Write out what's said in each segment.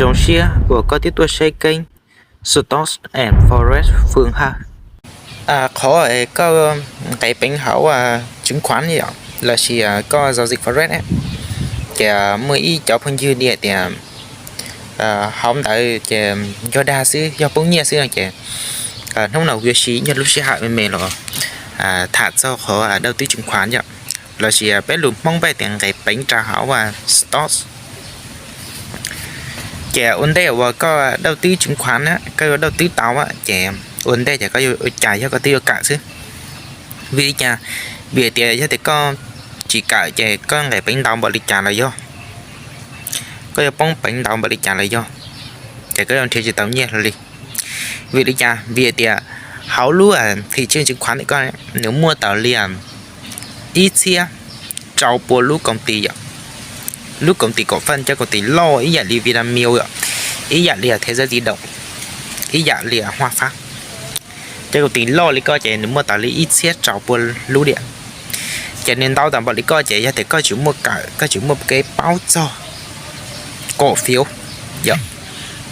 Zoo siab uas koj twb tuaj saib keeb Stocks and Forex Fwm Haj. Qhov koj nqes peev hauv tseev khuav yom, los sis koj zau zim Forex, ces muaj ib cov phooj ywg tias hauv ntawd ces yog dag xwb, yog poob nyiaj xwb no ces hnub no kuv yuav siv ib nyuag lub sij hawm me me los tham txog qhov dawj twb tseev khuav yom, los sis peb lus Hmoob peb tias nqes peev rau hauv stocks. Ces ua ntej uas koj dawj twb tseev khuav na, koj yuav dawj twb tau, ces ua ntej ces koj yuav ua cas yog koj twb yuav kawm xwb. Vim li cas? Vim tias yog tias koj tsis kawm ces koj nqes peev ntau npaum li cas los yog, koj yuav poob peev ntau npaum li cas los yog, ces koj yuav nrhiav tsis tau nyiaj hlo li. Vim li cas? Vim tias hauv lub thim tsheej tseev khuav ntawm koj nws muaj tau li ib txhiab rau pua lub koom tis yom. Lub koom tis kaum faj, cov koom tis loj ib yam li Vinamilk yom, ib yam li Thế Giới Di Động, ib yam li Hoa Phát. Cov koom tis loj li koj ces nws muaj tau li ib txhiab rau pua lub diam. Ces nws ntau tau npaum li koj ces yog tias koj tsis muaj kawm, koj tsis muaj kev paub txog kaum fiv yom,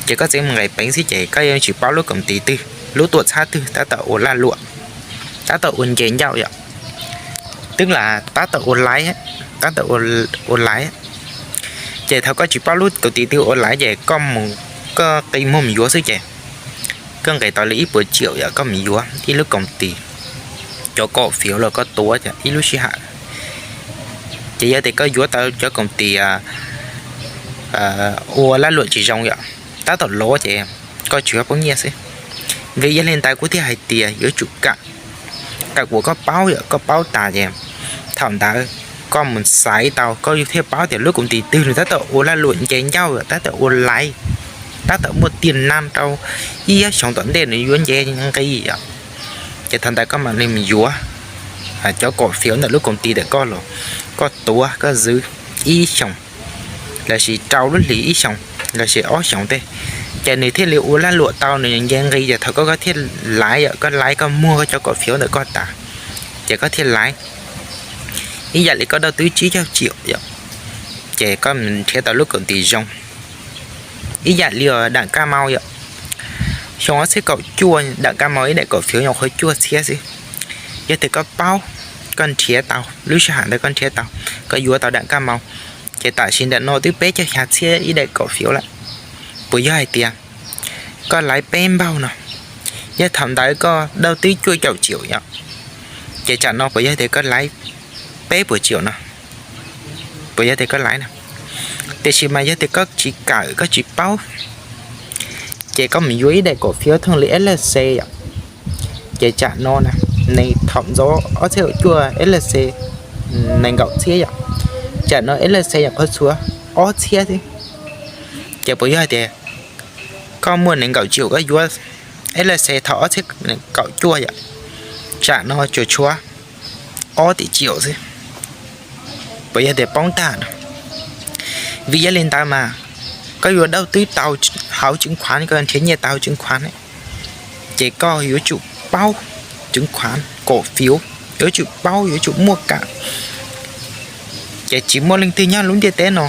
ces koj txeev nqes peev xwb ces koj yeej tsis paub lub koom tis twg, lub tuam txhab twg tab tom ua lag luam, tab tom ua nce ncauj yom, twb lam tab tom ua laiv, tab tom ua laiv. Ces thaum koj tsis paub lub koom tis twg ua laiv ces koj mus, koj qi muag mus yuav xwb ces koj nqes tau li ib puas tsiaum yom, koj mus yuav ib lub koom tis, cov kaum fiv los koj tuav ib lub sij hawm. Ces yog tias koj yuav tau cov koom tis ua lag luam tsis zoo yom, tab tom lov ces koj tsuas yog poob nyiaj xwb. Vim yog li ntawd kuv thiaj hais tias yuav tsum kawm, kawm kom koj paub yom, koj paub tas ces thaum ntawd koj mus xaiv tau, koj thiaj paub tias lub koom tis twg nws tab tom ua lag luam nce ncauj yom, tab tom ua laiv, tab tom muaj tiam neej rau ib ob xyoos tom ntej nws yuav nce nqi yom. Ces thaum ntawd koj mam li mus yuav cov kaum fiv ntawm lub koom tis ntawm koj los koj tuav koj zwv ib xyoos, los sis rau lub hlis ib xyoos, los sis ob xyoos tej, ces nws thiaj li ua lag luam tau nws nce nqi, ces thaum koj, koj thiaj laiv yom, koj laiv koj muag koj cov kaum fiv ntawm koj tas, ces koj thiaj laiv. Ib yam li koj dawj twb tsib caug tsiaum yom, ces koj nrhiav tau lub koom tis zoo. Ib yam li daim kab maus yom, xyoo ob txhiab kaum cuaj daim kab maus ib daim kaum fiv nyuam qhuav cuaj txhiab xwb. Yog tias koj paub, koj nrhiav tau, lub sij hawm ntawd koj nrhiav tau, koj yuav tau daim kab maus, ces tam sim ntawm no twb peb caug xya txhiab ib daim kaum fiv lawm. Puas yog hais tias koj laiv peb npaug no, yog thaum ntawd koj dawj twb cuaj caum tsiaum yom, ces tsam no puas yog tias koj laiv peb puas tsiaum no? Puas yog tias koj laiv no? Tiam sis mas yog tias koj tsis kawm, koj tsis paub, ces koj mus yuav ib daim kaum fiv thooj li L C yom, ces tsam no na, nees thaum ntxov ob txhiab kaum cuaj L C nees nkaum txhiab yom, tsam no L C nyuam qhuav tshuav ob txhiab xwb. Ces puas yog hais tias koj muaj nees nkaum tsiaum koj yuav L C thaum ob txhiab kaum cuaj yom, tsam no tsuas tshuav ob tim tsiaum xwb? Puas yog tias poob tag no? Vim yog li ntawd mas koj yuav dawj twb tau hauv tseev khuav, koj nrhiav nyiaj tau hauv tseev khuav, ces koj yuav tsum paub tseev khuav kaum fiv, yuav tsum paub, yuav tsum muaj kam. Ces tsis muaj leej twg nyob lub ntiaj teb no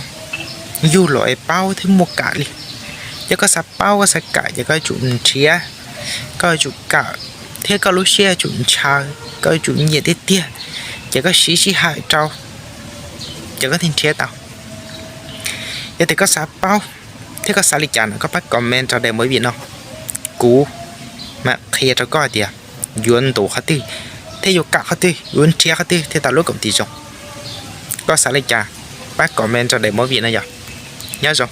yug los es paub thiab muaj kam li. Yog koj xav paub, koj xav kawm, ces koj yuav tsum nrhiav, koj yuav tsum kawm, thiab koj lub siab yuav tsum ntshaw, koj yuav tsum nyiam tiag tiag, ces koj siv sij hawm rau, ces koj thiaj nrhiav tau. Yog tias koj xav paub thiab koj xav li cas no koj pab comment rau daim movie no, kuv mam qhia rau koj tias yuav ntaus qhov twg, thiab yuav kawm qhov twg, yuav nrhiav qhov twg thiaj tau lub koom tis zoo. Koj xav li cas, pab comment rau daim movie no yom. Nyob zoo.